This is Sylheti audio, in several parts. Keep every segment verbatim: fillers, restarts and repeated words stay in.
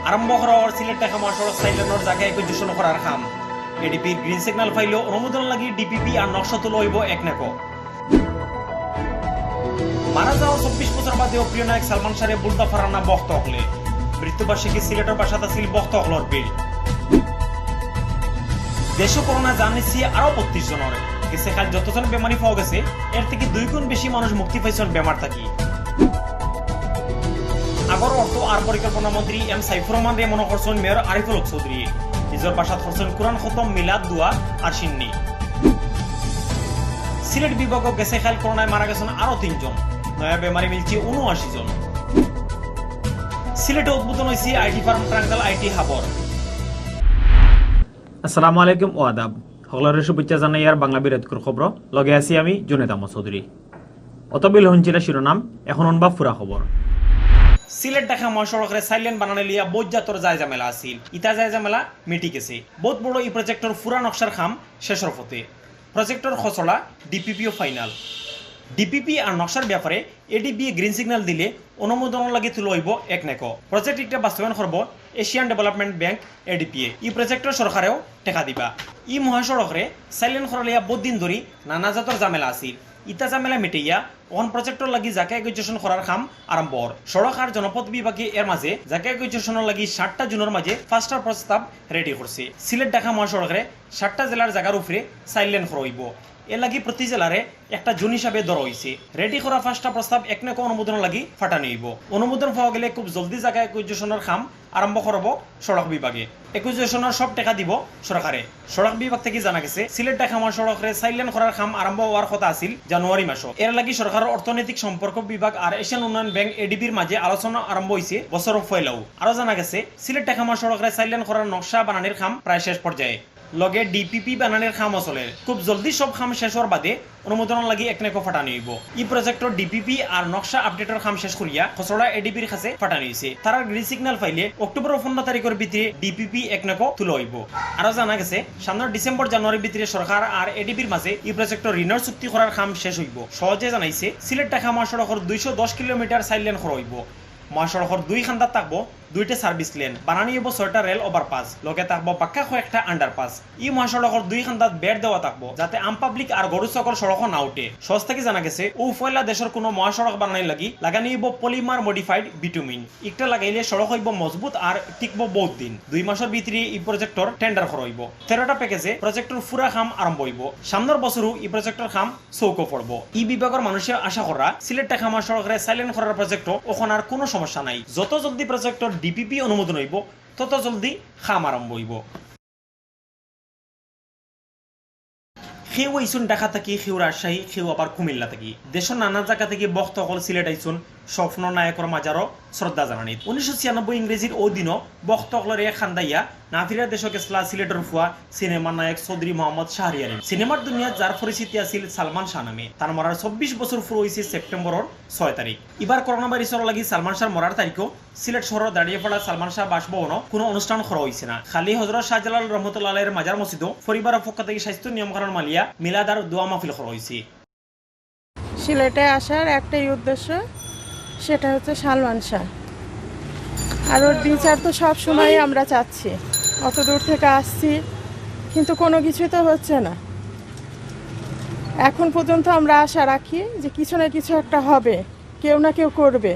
আরম্ভ করা অর সিলেট ঢাকা মহাসড়ক চাইর লেনর জাগা একোজিশন করার কাম। এডিপির গ্রিন সিগন্যাল পাইলেউ অনুমোদন লাগি ডিপিপি আর নকশা তুলা অইবো একনেকো। মারা যাওয়ার চব্বিশ বছর বাদেও প্রিয় নায়ক সালমান শাহরে ভুলতা পাররা না ভক্ত অকলে। মৃত্যুবার্ষিকী সিলেটর বাসাত আছিল ভক্ত অকলর ভিড়। দেশো করোনা জান নিছে আরো বত্রিশ জনর। গেছে কাইল যতজন বেমারি পাওয়া গেছে, এর থাকি দুই গুণ বেশি মানুষ মুক্তি পাইছইন বেমার থাকি। আগর অর্থ আর পরিকল্পনা মন্ত্রী এম সাইফুর রহমানরে মনো করছইন মেয়র আরিফুল হক চৌধুরী। নিজর বাসাত করছইন কুরআন খতম, মিলাদ, দোয়া আর শিন্নি। সিলেট বিভাগো গেছে কাইল করোনায় মারা গেছইন আরো তিনজন। নয়া বেমারি মিলছে ঊনআশি জন। সিলেটে উদ্বোধন অইছে আইটি ফার্ম ট্রাঙ্গাল আইটি হাবর। আসসালামু আলাইকুম ও আদাব। হকলরে শুভেচ্ছা জানাইয়ার বাংলা বিরতির খবর। লগে আছি আমি জুনেদ আহমদ চৌধুরী। অতবিল হুনছিলা শিরোনাম, এখন হুনবা পুরা খবর। সিলেট ঢাকা মহাসড়করে চাইর লেন বানানি লইয়া বউত জাতর যায় ঝামেলা আছিল। ইতা যায় ঝামেলা মিটি গেছে। বউত বড় ই প্রজেক্টর পুরা নকশার কাম শেষর পথে। প্রজেক্টর খসড়া ডিপিপিও ফাইনাল। ডিপিপি আর নকশার ব্যাপারে এডিবিএ গ্রিন সিগন্যাল দিলে অনুমোদনর লাগি তুলা অইবো একনেকো। প্রজেক্ট ইটা বাস্তবায়ন করবো এশিয়ান ডেভেলপমেন্ট ব্যাংক, এডিবিএ। ই প্রজেক্টর সরকারেও টেকা দিবা। ই মহাসড়করে চাইর লেন করার লইয়া বউত দিন ধরি নানা জাতর ঝামেলা আছিল। ইতা ঝামেলা মিটাইয়া অখন প্রজেক্টর লাগি জাগা একোজিশন করার কাম আরম্ভ অর। সড়ক আর জনপথ বিভাগে এর মাঝে জাগা একোজিশনর লাগি সাতটা জোনর মাঝে পাঁচটার প্রস্তাব রেডি করছে। সিলেট ঢাকা মহাসড়করে সাতটা জেলার জাগার উপরে চাইর লেন করা অইবো। এর লাগি প্রতি জেলারে একটা জোন হিসাবে ধরা অইছে। রেডি করা পাঁচটা প্রস্তাব একনেকো অনুমোদনর লাগি ফাটানি অইবো। অনুমোদন পাওয়া গেলে খুব জলদি জাগা একোজিশনর কাম আরম্ভ করবো সড়ক বিভাগে। একোজিশনর সব টেকা দিবো সরকারে। সড়ক বিভাগ থাকি জানা গেছে, সিলেট ঢাকা মহাসড়করে চাইর লেন করার কাম আরম্ভ অওয়ার কথা আছিল জানুয়ারি মাসো। এর লাগি সরকারর অর্থনৈতিক সম্পর্ক বিভাগ আর এশিয়ান উন্নয়ন ব্যাংক, এডিবির, মাঝে আলোচনা আরম্ভ অইছে বছরর পয়লাউ। আরো জানা গেছে, সিলেট ঢাকা মহাসড়করে চাইর লেন করার নকশা বানানির কাম প্রায় শেষ পর্যায়ে। লগে ডিপিপি বানানির কামও চলের। খুব জলদি সব কাম শেষ অওয়ার বাদে অনুমোদনর লাগি একনেকো ফাটানি অইবো। ই প্রজেক্টর ডিপিপি আর নকশা আপডেটর কাম শেষ করিয়া খসড়া এডিবির কাছে ফাটানি অইছে। তারার গ্রিন সিগন্যাল পাইলে অক্টোবরর পনরো তারিখর ভিতরে ডিপিপি একনেকো তুলা অইবো। আরো জানা গেছে, সামনর ডিসেম্বর জানুয়ারির ভিতরে সরকার আর এডিবির মাঝে ই প্রজেক্টর ঋণর চুক্তি করার কাম শেষ অইবো। সহজে জানাইছে, সিলেট ঢাকা মহাসড়কর দুইশো দশ কিলোমিটার চাইর লেন করা অইবো। মহাসড়কর দুই কান্দাত থাকবো দুইটা সার্ভিস লেন, বানানি অইবো ছয়টা রেল ওভারপাস, লগে থাকবো বাক্কা কয়েকটা আন্ডারপাস। ই মহাসড়কর দুই কান্দাত বেড় দেওয়া থাকবো, যাতে আম পাবলিক আর গরু ছাগল সড়কো না উঠে। সস থাকি জানা গেছে, অউ পয়লা দেশর কুনু মহাসড়ক বানানির লাগি লাগানি অইবো পলিমার মডিফাইড বিটুমিন। ইকটা লাগাইলে সড়ক অইবো মজবুত আর টিকবো বউত দিন। দুই মাসর ভিতরে ই প্রজেক্টর টেন্ডার করা অইবো। তেরোটা প্যাকেজে প্রজেক্টর পুরা কাম আরম্ভ অইবো। সামনর বছরউ ই প্রজেক্টর কাম চউকো পড়বো। ই বিভাগর মানুষে আশা করা, সিলেট ঢাকা মহাসড়করে চাইর লেন করার প্রজেক্টও অখন আর কুনু সমস্যা নাই। যত জলদি প্রজেক্টর ডিপিপি অনুমোদন অইবো, তত জলদি কাম আরম্ভ অইবো। কেউ আইছইন ঢাকা থাকি, কেউ রাজশাহী, কেউ আবার কুমিল্লা থাকি। দেশর নানা জাগা থাকি ভক্ত অকল সিলেট আইছইন স্বপ্ন নায়কর মাজারো শ্রদ্ধা জানানিত। উনিশশো ছিয়ানব্বই ইংরেজির অউ দিনো ভক্ত অকলরে কান্দাইয়া না ফিরা দেশো গেছলা সিলেটর ফুয়া সিনেমার নায়ক চৌধুরী মোহাম্মদ শাহরিয়ার। সিনেমার দুনিয়াত যার পরিচিতি আছিল সালমান শাহ নামে। তান মরার চব্বিশ বছর পুরা অইছে সেপ্টেম্বরর ছয় তারিখ। ইবার করোনা ভাইরাসর লাগি সালমান শাহর মরার তারিখও সিলেট শহরর দাড়িয়াপাড়া সালমান শাহ বাসভবনো কুনু অনুষ্ঠান করা অইছে না। খালি হজরত শাহজালাল রহমতুল্লাহ আলাইহির মাজার মসজিদো পরিবারর পক্ষ থাকি স্বাস্থ্য নিয়ম কানুন মানিয়া মিলাদ আর দোয়া মাহফিল করা অইছে। সিলেটে আসার একটাই উদ্দেশ্য, সেটা হচ্ছে সালমান শাহ। আর ওর বিচার তো সব সময়ই আমরা চাচ্ছি, অত দূর থেকে আসছি, কিন্তু কোনো কিছুই তো হচ্ছে না। এখন পর্যন্ত আমরা আশা রাখি যে কিছু না কিছু একটা হবে, কেউ না কেউ করবে,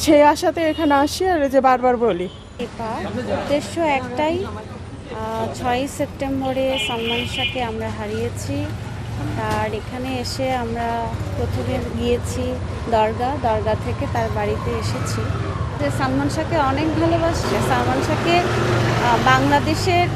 সেই আশাতে এখানে আসি আর এই যে বারবার বলি। দীপা, উদ্দেশ্য একটাই, ছয়ই সেপ্টেম্বরে সালমান শাহকে আমরা হারিয়েছি। তার এখানে এসে আমরা প্রথমে গিয়েছি দরগা, দরগা থেকে তার বাড়িতে এসেছি। যে সালমান শাহকে অনেক ভালোবাসে, সালমান শাহকে বাংলাদেশের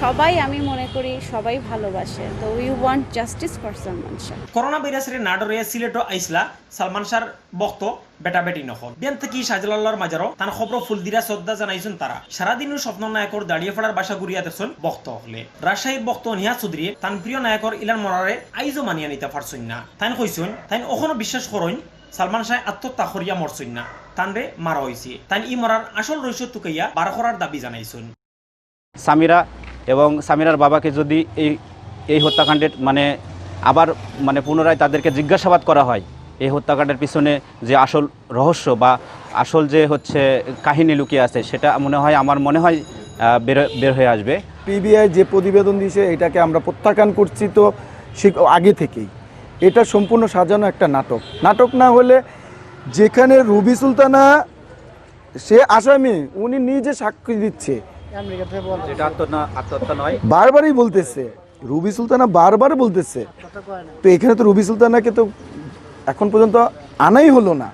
সবাই, আমি মনে করি সবাই ভালোবাসে। তো we want justice for Salman Shah. Corona ভাইরাসরে না ডরাইয়া সিলেটো আইছলা সালমান শাহর ভক্ত বেটাবেটিন অকল। বিয়ান থাকি শাহজালালর মাজারো তান কবরো ফুল দিরা শ্রদ্ধা জানাইছইন তারা। সারাদিনউ স্বপ্ন নায়কর দাড়িয়াপাড়ার বাসা ঘুরিয়া দেখছইন ভক্ত অকলে। রাজশাহীর ভক্ত নিহাদ চৌধুরীয়ে তান প্রিয় নায়কর ইলান মরারে আইজও মানিয়া নিতা পারছইন না। তাইন কইছইন, তাইন অখনো বিশ্বাস করইন সালমান শাহ আত্মহত্যা করিয়া মরছইন না, তানরে মারা অইছে। তাইন ই মরার আসল রহস্য তুকাইয়া বার করার দাবি জানাইছইন। সামিরা এবং সামিরার বাবাকে যদি এই এই হত্যাকাণ্ডের মানে আবার মানে পুনরায় তাদেরকে জিজ্ঞাসাবাদ করা হয়, এই হত্যাকাণ্ডের পিছনে যে আসল রহস্য বা আসল যে হচ্ছে কাহিনী লুকিয়ে আছে, সেটা মনে হয়, আমার মনে হয়, আহ, বের বের হয়ে আসবে। পিবিআই যে প্রতিবেদন দিয়েছে, এটাকে আমরা প্রত্যাখ্যান করছি তো সে আগে থেকেই। এটা সম্পূর্ণ সাজানো একটা নাটক। নাটক না হলে, যেখানে রুবি সুলতানা সে আসামি, উনি নিজে সাক্ষী দিচ্ছে। এটা আত্মহত্যা না, আত্মহত্যা নয়। বারবারই বলতেছে, রুবি সুলতানা বারবার বলতেছে। তো এখানে তো রুবি সুলতানাকে তো এখন পর্যন্ত আনাই হলো না।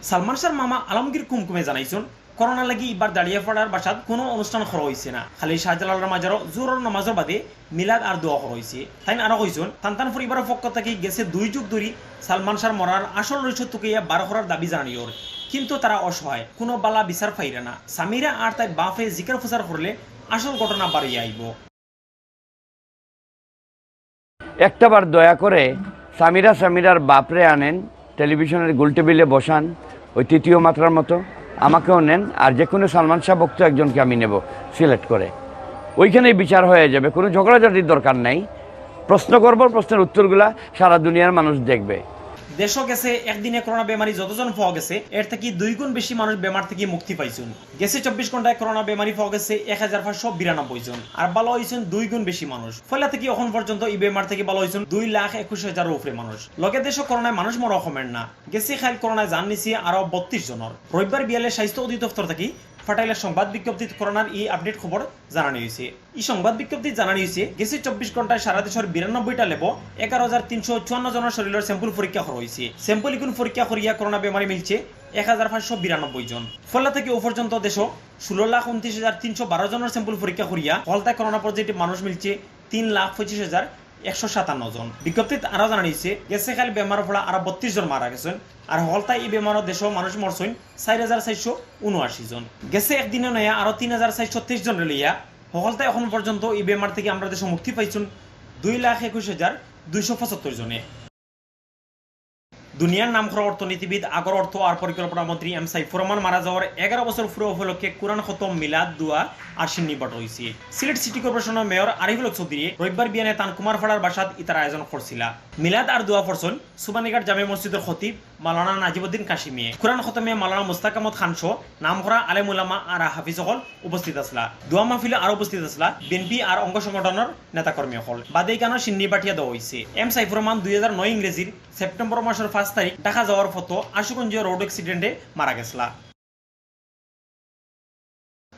সালমান শাহর মামা আলমগীর কুমকুমে জানাইছইন, করোনা লাগি ইবার দাড়িয়াপাড়ার বাসাত কোনো অনুষ্ঠান করা হইছে না, খালি শাহজালালর মাজারো জোহরর নামাজর বাদে মিলাদ আর দোয়া করা হইছে। তাইন আরো কইছইন, তান তান পরিবারর পক্ষ থাকি গেছে দুই যুগ ধরি সালমান শাহর মরার আসল রহস্য তুকাইয়া বার করার দাবি জানানি অর, কিন্তু তারা অসহায়, কোনো বালা বিচার পাইরা না। সামিরা আর তাইর বাফে জিকার ফুসার করলে আসল ঘটনা বারইয়া আইবো। একটা বার দয়া করে সামিরা সামিরার বাপরে আনেন, টেলিভিশনের গোল টেবিলে বসান, ওই তৃতীয় মাত্রার মতো। আমাকেও নেন, আর যে কোনো সালমান শাহ ভক্ত একজনকে আমি নেব সিলেক্ট করে। ওইখানেই বিচার হয়ে যাবে, কোনো ঝগড়াঝাটির দরকার নাই। প্রশ্ন করব, প্রশ্নের উত্তরগুলা সারা দুনিয়ার মানুষ দেখবে। দেশো গেছে একদিনে করোনা বেমারি যতজন পাওয়া গেছে, এর থাকি দুই গুণ বেশি মানুষ বেমার থাকি মুক্তি পাইছইন। গেছে চব্বিশ ঘন্টায় করোনা বেমারি পাওয়া গেছে এক হাজার পাঁচশো বিরানব্বই জন, আর বালা হইছইন দুই গুণ বেশি মানুষ। পয়লা থাকি অখন পর্যন্ত ই বেমার থাকি বালা হইছইন দুই লাখ একুশ হাজারর উপরে মানুষ। লগে দেশো করোনায় মানুষ মরা কমের না। গেছে কাইল করোনায় জান নিছে আরো বত্রিশ জনর। রবিবার বিয়ালে স্বাস্থ্য অধিদপ্তর থাকি ফাটাইলা সংবাদ বিজ্ঞপ্তিত করোনার ই আপডেট খবর জানানি হইছে। ই সংবাদ বিজ্ঞপ্তিত জানানি হইছে, গেছে চব্বিশ ঘন্টায় সারা দেশর বিরানব্বইটা ল্যাবো এগারো হাজার তিনশো চুয়ান্ন জনর শরীরর স্যাম্পল পরীক্ষা করা হইছে। স্যাম্পল ইগুন পরীক্ষা করিয়া করোনা বেমারি মিলছে এক হাজার পাঁচশো বিরানব্বই জন। পয়লা থাকি অউ পর্যন্ত দেশো ষোলো লাখ ঊনত্রিশ হাজার তিনশো বারো জনর স্যাম্পল পরীক্ষা করিয়া হকলতায় করোনা পজিটিভ মানুষ মিলছে তিন লাখ পঁচিশ হাজার একশো সাতান্ন জন। বিজ্ঞপ্তিত আরো জানানি হইছে, গেছে কাইল বেমারো পড়া আরো বত্রিশ জন মারা গেছইন, আর হকলতায় ই বেমারো দেশো মানুষ মরছইন চাইর হাজার চাইরশো ঊনআশি জন। গেছে একদিনে নয়া আরো তিন হাজার চাইরশো তেইশ জনরে লইয়া হকলতায় অখন পর্যন্ত ই বেমার থাকি আমরার দেশো মুক্তি পাইছইন দুই লাখ একুশ হাজার দুইশো পঁচাত্তর জনে। দুনিয়ার নামকরা অর্থনীতিবিদ, আগর অর্থ আর পরিকল্পনা মন্ত্রী এম সাইফুর রহমান মারা যাওয়ার এগারো বছর পুরা উপলক্ষে কোরআন খতম, মিলাদ, দোয়া আর শিন্নি বাটা হইছে। সিলেট সিটি কর্পোরেশনর মেয়র আরিফুল হক চৌধুরীয়ে রবিবার বিয়ানে তান কুমারপাড়ার বাসাত ইতার আয়োজন করছিলা। মিলাদ আর দোয়া পড়ছইন সুবানীঘাট জামে মসজিদর খতিব মাওলানা নাজিমুদ্দিন কাশিমিয়ে। কোরআন খতমে মাওলানা মুস্তাক আহমদ খান সহ নামকরা আলেম উলামা আর হাফিজ অকল উপস্থিত আছলা। দোয়া মাহফিলো আরো উপস্থিত আছলা বিএনপি আর অঙ্গ সংগঠনর নেতাকর্মী অকল। বাদে ইখানো শিন্নি বাটিয়া দেওয়া হইছে। এম সাইফুর রহমান দুই হাজার নয় ইংরেজির সেপ্টেম্বর মাসর পাঁচ তারিখ ঢাকা যাওয়ার পথো আশুগঞ্জে রোড অ্যাক্সিডেন্টে মারা গেছলা।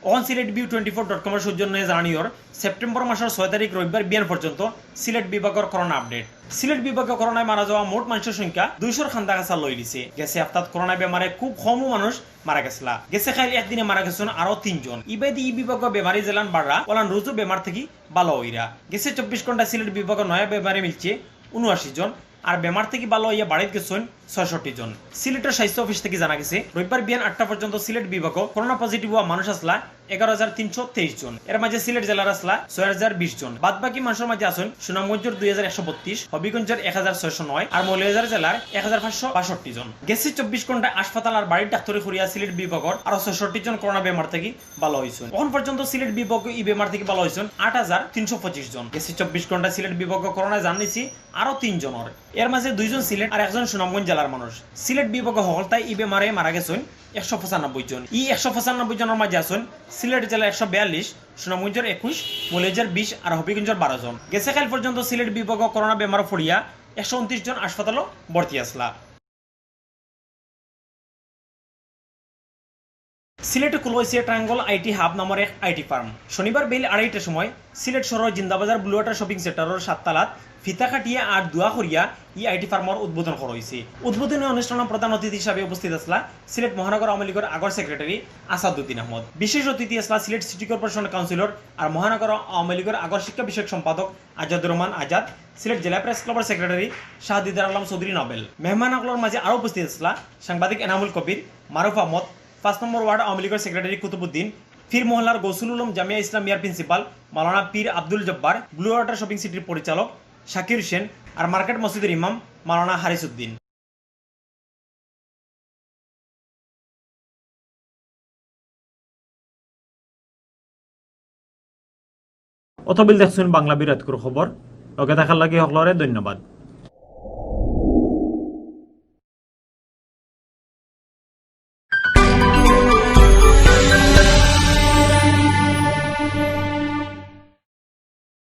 অখন Sylhet view twenty four dot কমর সৌজন্যে জানানি অর, সেপ্টেম্বর মাসর ছয় তারিখ রবিবার বিয়ান পর্যন্ত সিলেট বিভাগর করোনা আপডেট। সিলেট বিভাগে করোনায় মারা যাওয়া মোট মানষর সংখ্যা দুইশর কান্দাকাছা লইলিছে। গেছে হাপ্তাত করোনা বেমারে খুব কমউ মানুষ মারা গেছলা। গেছে কাইল একদিনে মারা গেছইন আরো তিনজন। ইবাদি ই বিভাগো বেমারি যেলান বাড়রা, অলান রুজু বেমার থাকি বালা অইরা। গেছে চব্বিশ ঘন্টায় সিলেট বিভাগো নয়া বেমারি মিলছে ঊনআশি জন, আর বেমার থাকি বালা অইয়া বাড়িত গেছইন ছয়ষট্টি জন। সিলেটর স্বাস্থ্য অফিস থাকি জানা গেছে, রবিবার বিয়ান আটটা পর্যন্ত সিলেট বিভাগো করোনা পজিটিভ অওয়া মানুষ আছলা এগারো হাজার তিনশো তেইশ জন। এর মাঝে সিলেট জেলার আছলা ছয় হাজার বিশ জন। বাদ বাকি মানষর মাঝে আছইন সুনামগঞ্জর দুই হাজার একশো বত্রিশ, হবিগঞ্জর এক হাজার ছয়শো নয়, আর মৌলভীবাজার জেলার এক হাজার পাঁচশো বাষট্টি জন। গেছে চব্বিশ ঘন্টায় হাসপাতাল আর বাড়ির ডাক্তরি করিয়া সিলেট বিভাগর আরো ছয়ষট্টি জন করোনা বেমার থাকি বালা অইছইন। অখন পর্যন্ত সিলেট বিভাগো ই বেমার থাকি বালা অইছইন আট হাজার তিনশো পঁচিশ জন। গেছে চব্বিশ ঘন্টায় সিলেট বিভাগো করোনায় জান নিছে আরো তিন জনর। এর মাঝে দুইজন সিলেট আর একজন সুনামগঞ্জ জেলার মানুষ। সিলেট বিভাগো হকলতায় ই বেমারে মারা গেছইন একশো পঁচানব্বই জন। ই একশো পঁচানব্বই জনর মাঝে আছইন সিলেট জেলার একশো বিয়াল্লিশ, সুনামগঞ্জর একুশ, মৌলভীবাজার বিশ আর হবিগঞ্জর বারো জন। গেছে কাইল পর্যন্ত সিলেট বিভাগো করোনা বেমারো পড়িয়া একশো ঊনত্রিশ জন হাসপাতালো ভর্তি আছলা। সিলেটে খুলা অইছে ট্রায়াঙ্গল আইটি হাব নামর এক আইটি ফার্ম। শনিবার বেইল আড়াইটার সময় সিলেট শহরর জিন্দাবাজার ব্লু ওয়াটার শপিং সেন্টারর সাততলাত ফিতা কাটিয়া আর দোয়া করিয়া ই আইটি ফার্মর উদ্বোধন করা অইছে। উদ্বোধনী অনুষ্ঠানো প্রধান অতিথি হিসাবে উপস্থিত আছলা সিলেট মহানগর আওয়ামী লীগর আগর সেক্রেটারি আসাদুদ্দিন আহমদ। বিশেষ অতিথি আছলা সিলেট সিটি কর্পোরেশন কাউন্সিলর আর মহানগর আওয়ামী লীগর আগর শিক্ষা বিষয়ক সম্পাদক আজাদুর রহমান আজাদ, সিলেট জেলা প্রেস ক্লাবর সেক্রেটারি শাহদিদার আলম চৌধুরী নোবেল। মেহমান অকলর মাঝে আরো উপস্থিত আছলা সাংবাদিক এনামুল কবির, মারুফ আহমদ, পাঁচ নম্বর ওয়ার্ড আওয়ামী লীগর সেক্রেটারি কুতুবুদ্দিন, পীর মহল্লার গৌসুল উলুম জামিয়া ইসলামিয়ার প্রিন্সিপাল মাওলানা পীর আব্দুল জব্বার, ব্লু ওয়াটার শপিং সিটির পরিচালক শাকির হোসেন আর মার্কেট মসজিদর ইমাম মাওলানা হারিস উদ্দিন। অতবিল দেখছইন বাংলা বিরাটকুর খবর। লগে থাকার লাগি হকলরে ধন্যবাদ।